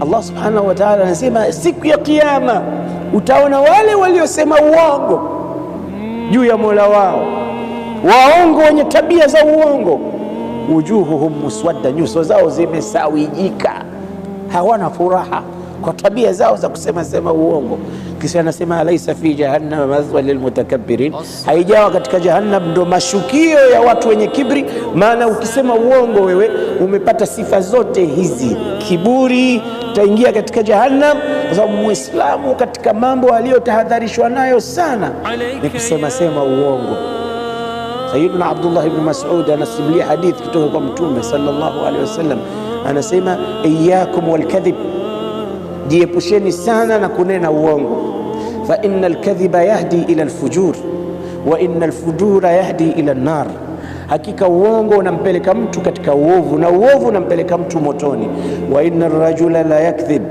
Allah subhanahu wa ta'ala anasema siku ya Kiyama utaona wale waliosema uongo juu ya Mola wao, waongo wenye tabia za uongo, wujuhuhum muswadda, nyuso zao zimesawijika, hawana furaha kwa tabia zao za kusema sema uongo. Kisha anasema alaisa fi jahannama mathwa lilmutakabbirin, haijawa katika jahannam ndo mashukio ya watu wenye kibri. Maana ukisema uongo wewe umepata sifa zote hizi, kiburi, utaingia katika jahannam, kwa sababu Muislamu katika mambo aliyotahadharishwa nayo sana ni kusema sema uongo. Sayyiduna Abdullah ibn Mas'ud anasimulia hadithi kutoka kwa Mtume sallallahu alaihi wasallam, anasema iyyakum walkadhib, jiepusheni sana na kunena uongo. Fa inna alkadhiba yahdi ila alfujur wa inna alfujura yahdi ila an-nar, hakika uongo unampeleka mtu katika uovu na uovu unampeleka mtu motoni. Wa inna arrajula la yakdhib,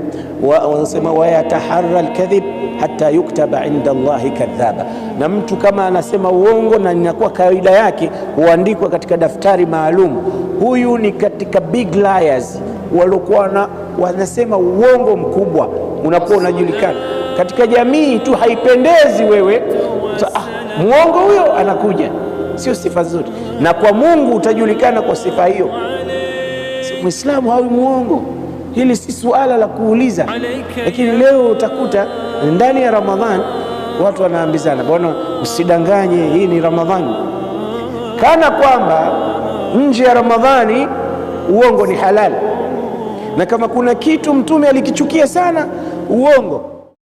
wanasema wayataharra alkadhib hata yuktaba inda Allahi kadhaba, na mtu kama anasema uongo na inakuwa kawaida yake huandikwa katika daftari maalum, huyu ni katika big liars waliokuwa wanasema uongo mkubwa, unakuwa unajulikana katika jamii tu, haipendezi wewe so, muongo huyo anakuja, sio sifa nzuri. Na kwa Mungu utajulikana kwa sifa hiyo. Muislamu hawi muongo, hili si suala la kuuliza. Lakini leo utakuta ndani ya Ramadhan watu wanaambizana, bwana, usidanganye, hii ni Ramadhani, kana kwamba nje ya Ramadhani uongo ni halali. Na kama kuna kitu Mtume alikichukia sana, uongo.